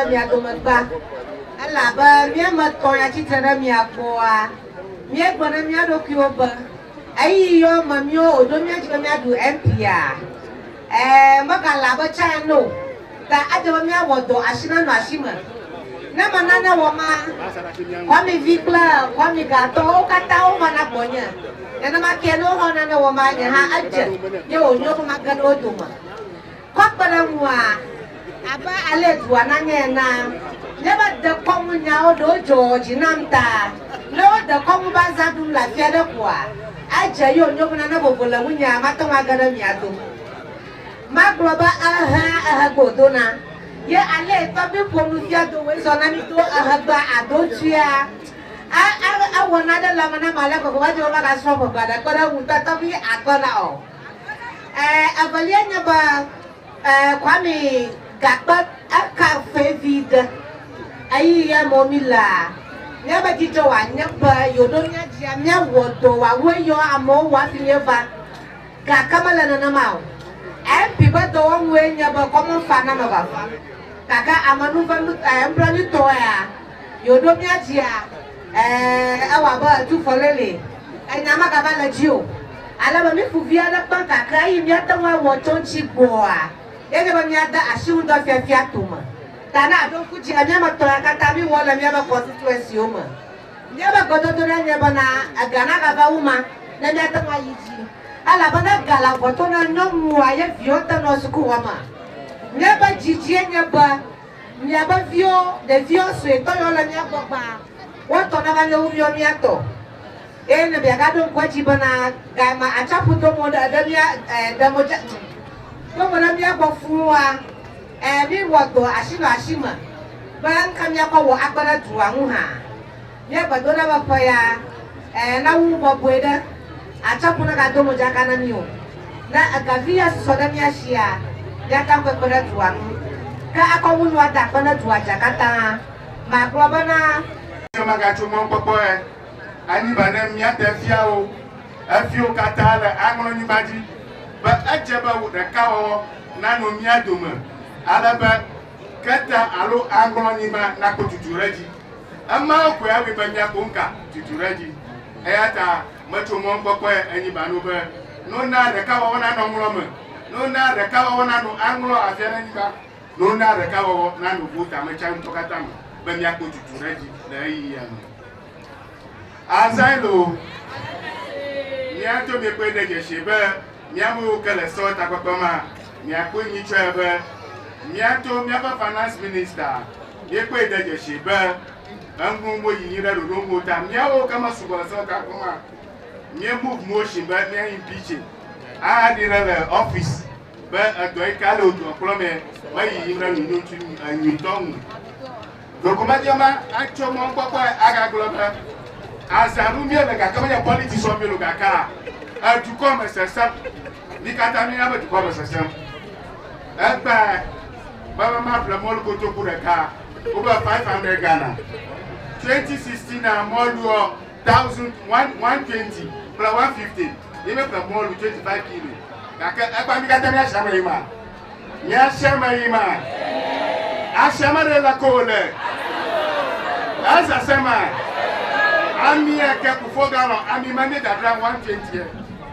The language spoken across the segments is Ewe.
mia dome gbã elabe mía me tɔ ya tsitre ɖe mia gbɔa, míegblɔ na mía ɖokuiwo be ɣeyiɣi yɔ me míwo wòɖo mía dzi be míaɖu MP-a, ɛɛ megale abe tsã ene o. Ta edze be míawɔ dɔ asi nanɔ asi me. Ne me nane wɔ ma, Kwame vi kple Kwame gatɔwo katã wovana gbɔnye. Nenema kee ne woxɔ nane wɔ ma, nye hã edze ye wònyo be mage ɖe wo dome. Kɔ kpe ɖe eŋua, abe ale dua nanye enea, míaƒe dekɔnunyawo ɖewo dzɔ dzi nam ta. Ne wo dekɔnu be azã ɖum le afi aɖe koa, edze ye wònyo be nane vovo le ŋunyea, mate ŋu age ɖe mia dome. Magblɔ be ehea ehegbe wòdona. Ye alee tɔgbui ƒo nu fia dowòe zɔ na mí do ehegbea ado tuia. E, e, ewɔ nane le eme na ame ale gbegbe be edze be magasrɔ̃ ʋeʋẽ aɖe kpe ɖe eŋu ta tɔgbui akpe na ɔ. E, evelia nye be, e, Kwame gakpe eka fe vi ɖe. Ɣeyiɣi ya me mí lea, míabe dzidzɔ wòanye be yewoɖo mía dzia míawɔ dɔ wòawu eyɔ amewo wɔ hafi míeva. Gake mele nenema o. MP ƒe dɔwɔnue nye be kɔmɔfa nanɔ vava. Gake amenuvenu, eh, nublanuitɔea, yewoɖo mía dzia, eh, ewɔ abe etu fɔleli. Enya magava le edzi o. Ale be mífu vi aɖe kpem gake eyi míate ŋu awɔ tso eŋuti gbɔa, ye nye be míade asi ŋudɔfiafia tome. Ta ne àɖo ŋku dzia, mía ame etɔ̃a katã míwɔ le míaƒe constituencywo me. Míaƒe gbedodoɖa nye bena ega nagava wu ma ne míate ŋu ayi dzi, elabena ega le avɔ to na nyɔnua ye viwo te nɔ sukuxɔ me. Míaƒe didzie nye be miaƒe viwo, ɖeviwo suetɔ yiwo le mía gbɔ gbã, woatɔ nava nyo wu míawo mía tɔ. Eye ne miagaɖo ŋku edzi bena gayime atsiaƒu do mo ɖe ɖe mía ɖe mo dze do mo ɖe mía gbɔ fũua, ɛ míwɔ dɔ asi nɔ asi me be ŋka míakɔ wɔ akpe ɖe dua ŋu hã. Mía gbedoɖa be ƒe ya ɛ nawu bɔbɔe ɖe atsiaƒu nagado modzaka na mí o. Ne ega vi ya susɔ ɖe mía sia, míate ŋu akpe ɖe dua ŋu. Ke akɔ wu nua da akpe ne dua dza katã. Magblɔ bena. Nye magatso mɔkpɔkpɔe anyi ba ne míate fiawo, efiwo katã le aŋlɔnyigba dzi be edze be ɖekawɔwɔ nanɔ mía dome ale be keta alo aŋlɔnyigba nakpɔ tutu ɖe edzi. Emawo koe awɔe be míakpɔ ŋka tutu ɖe edzi. Eya ta metso mɔnukpɔkpɔe enyi ba no be no na ɖekawɔwɔ nanɔ ŋlɔ me, no na ɖekawɔwɔ nano aŋlɔ afia ɖe anyigba, no na ɖekawɔwɔ nano vota me tsa ŋutɔ katã me be míakpɔ tutu ɖe edzi le ɣeyiɣia me. Azãe loo, míato miekpɔe de dzesi be míamewo ke le sɔ takpekpe ma, miakpɔe nyitsɔe be míato míaƒe finance minister Míekpɔe de dzesi be eŋu moyinyi ɖe ɖoɖo ŋu o ta míawo ke mesugbɔ le sewɔtakpɔ ma, mía move motion be mía impeach ahaɖi ɖe le office be edɔ yi ke ale wòdua kplɔ mɛ meyiyim ɖe nyonyo ŋuti enyuitɔ ŋu. Ɖeko ma atsɔ mɔnukpɔkpɔe agagblɔ be azãɖu míele gake menye politics wɔm míele o gakea edukɔ me sesẽm. Mí katã míenya be dukɔ me sesẽm. Egbea be be maƒle mɔlu kotoku ɖeka wobe 500 Ghana. 2016 na mɔluɔ 1120 kple 150 ye míeƒle mɔlu 25 kilo. Gake egbea mí katã míasi ame yi ma. Míasi ame yi ma. Asi ame ɖe le ko wòle. Esese ma. Ami eke kufo galɔn ami ma míedzadzra 120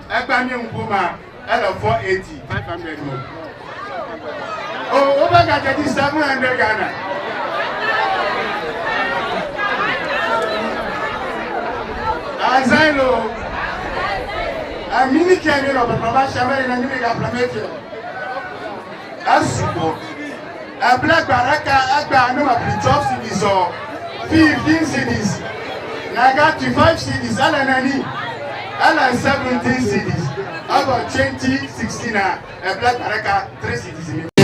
egbea míeŋu ƒo ma. Ele 480, 500 mo. Oh, wobe gadze dzi 700 Ghana. Azai lo. Amini ke mi lo baba ba shame ina mi ga ƒle fie. Esugbɔ. Eble gba ɖeka egba ne ma ƒli 12 cedis o. 15 cedis. Naga tu 5 cedis ele nani. Ele 17 cedis. Evɔ 2016 na eble gba ɖeka 3 cedis mi.